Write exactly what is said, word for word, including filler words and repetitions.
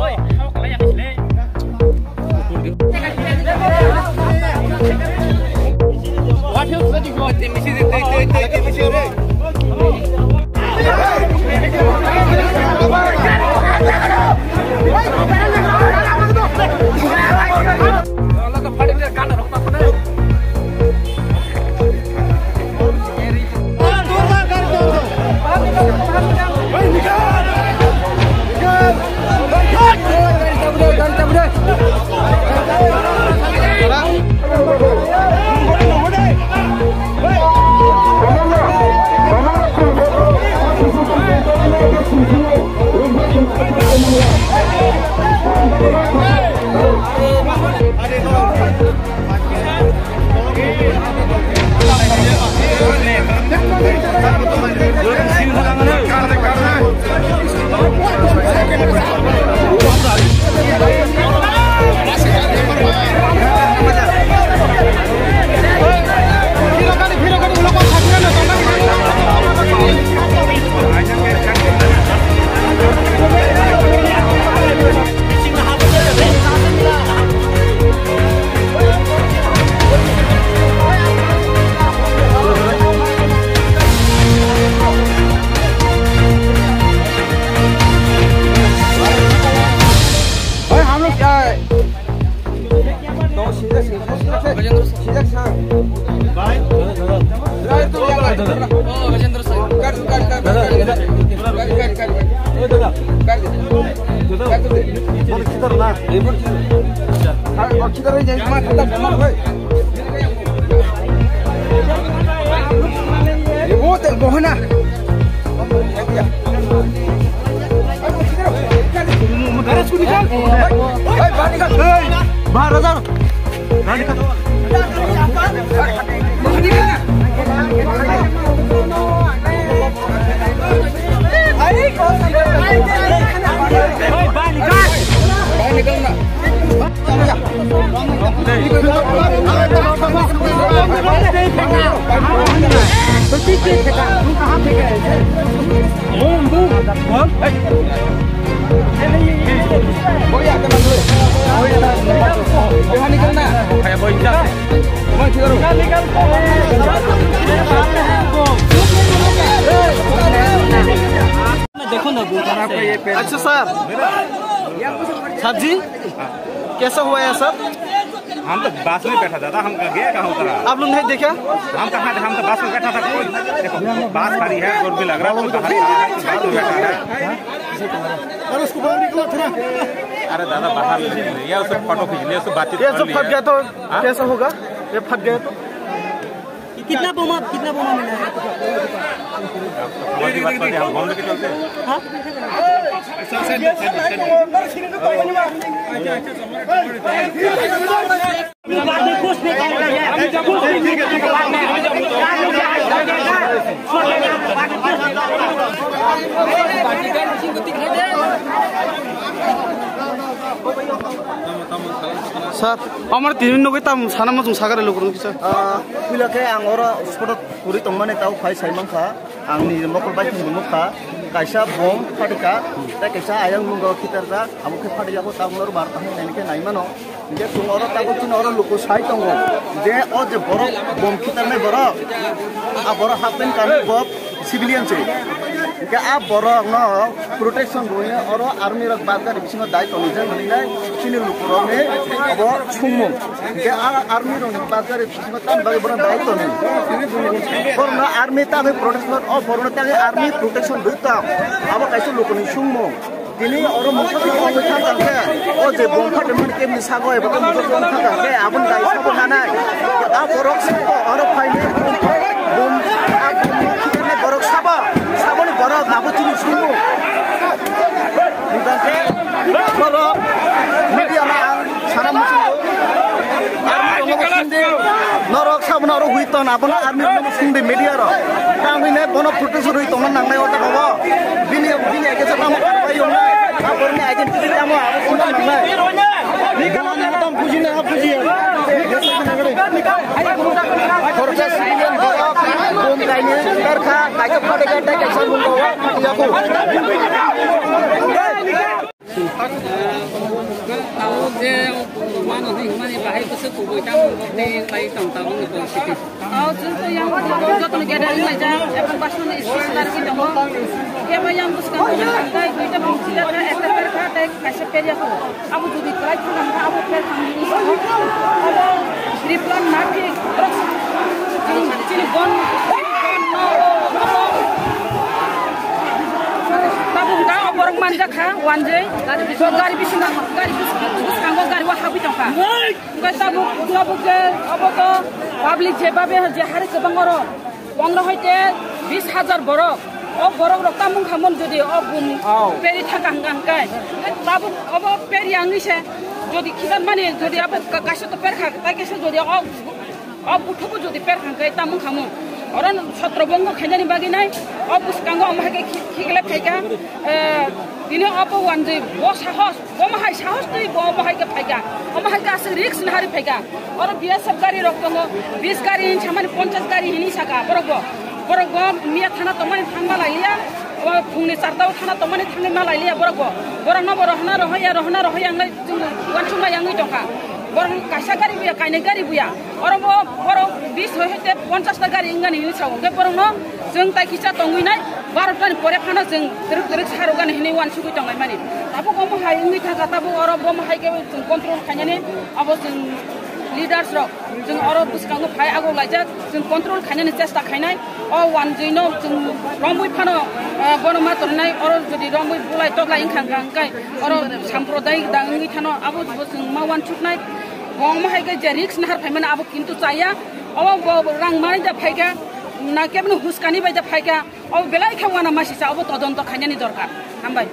Bhai, hum log kya hai? Gajendra sir. Gajendra sir. देखो ना, अच्छा सर, सर जी, कैसा हुआ है सर? हम तो बस में बैठा था, हम गया कहाँ उतरा? आप लोग नहीं देखा? हम कहाँ थे? हम तो बस में बैठा था। कोई देखो, बस खड़ी है, जोर भी लग रहा है, कोई बाहर खड़ा है, कोई बस में बैठा है। अरे उसको बाहर निकलो थोड़ा। अरे दादा, बाहर ले लिया, उससे फोटो खींच लिया, उससे बातचीत ये कर सब लिया। फट गया तो हाँ? कैसा होगा? ये फट गया तो? कितना बोमा, कितना बोमा मिला है? तुम्हारी बात करते हैं, हम बंद के चलते हैं। हाँ? Sir, amar tini nugwi tam sana muchung sagare lukurung kisa. Ah, puila khe ang oro spot o kwrwi tongmani tao phai sai mankha. Ang ni mokol bai thwng nukha. Kaisa bom phatika, tei kaisa ayang nungo khitarjak. Abo khe phatikjak o tabuk oro bar tahai nai khe nai mano. Hinkhe chwng oro tabuk chini oro luku sai tongo je o je borok bom khitarnai borok, a borok half pant kanwi bo civilian se. Hinkhe a borok no protection rwui oro army rok bad gari bisingo dai tongo je hinwi nai chini luku rok ni abo sungmung. Hinkhe a army rok ni bad gari bisingo tamni bagwi bono dai tongo. Borok no army tangwi protection o borok no tangwi army protection rwui tong abo kaisa luku ni sungmung. Tini oro mungsa twi wngwi thang thang khe, o je bom phatimani kebni sago eba khe mungsa twi wngwi thang thang khe, aboni dai sabo nanai. A borok sabo oro phainai bom, a bom khitarnai borok sabo, saboni borok abo chini sumung. Hingkha khe borok media no ang sana muchungo. Army rokno bo sungdi, norok sabono oro hui ton, abono army rokno bo sungdi media rok. Tangwi ne bono protection rwi tongna nangnai o jaga o. Bini, bini age se tamo karbai yong nai. Aborni identity tamo abo sungna nangnai. Bono tamo tam buji na, buji ya. Khoroksa civilian borok, bom kaini, berkha, kaisa phatikha, tei kaisa mungkha o, yaku. Tao je mano hwnmani bahai bwswk kubui tamo tei lai tong tabukni borok siti. Tao chwng to yang jotono gathering laijak, ebong personal speech narwgwi tongo. Kebo yang bwskango tei duita bumsi yakha, ekta perkha tei kaisa perya kho. Abo jodi kwlai thangkha, abo perkha hwnwi sago. Abo reply na thik, borok chini, chini bon, tabuk da borok manjakha, wanjwi. So gari bisingo, gari bis-, biskango gari o habwi tongkha. Hwnkhe tabuk, tabuk je abo to public je babe je hari kwbang oro pondro hoite bis hajar borok. O borok rok tamung khamon jodi o bum peri thaka hwnkha hwnkhe. Tabuk obo peri angwi se jodi khidan mani jodi abo ka-, kaisa to per kha, tai kaisa jodi o, o buthuku jodi per kha hwnkhe tamung khamon. Oro sotro bongo khainani bagwi nai o bwskango omo hai khe khi-, khiklep khaikha. Eh, tini obo wanjwi bo sahos. Omo hai sahos twi bo omo hai khe phaikha. Omo hai khe aswk risk nahari phaikha. Oro B S F gari rok tongo. Bis gari hin samani ponchas gari hini saka borok bo. Borok bo miya thana tongmani thangma lailiya. O phungni charta o thana tongmani thangwi ma lailiya borok bo. Borok no bo rohna rohoya, rohna rohoya wngnai chwng uansukma yangwi tongkha. Borok kaisa gari buya, kainwi gari buya. Oro bo borok bis hoi hoite ponchas ta gari wngani hinwi sao. Hwnkhe borok no chwng tai kisa tongwi nai. Barota ni pore phano chwng twrwk twrwk sarwgani hinwi uansugwi tonglaimani. Tabuk omo hai wngwi thangkha, tabuk oro bomo hai khe chwng control khainani abo chwng leaders rok chwng oro bwskango phai agok laijak, chwng control khainani chesta khainai. O wanjwi no chwng romwi phano, eh, bono ma tornai, oro jodi romwi bulai toklai wngkha hwnkha hwnkhe oro samprodayik da wngwi thano abo bo chwng ma uansuknai. Bo omo hai khe je risk nahar phaimani abo kintu chaya, obo bo rang manwi da phaikha, na keboni huskani bai da phaikha. Obo belai khe uanama sisa, obo todonto khainani dorkar. Hambai.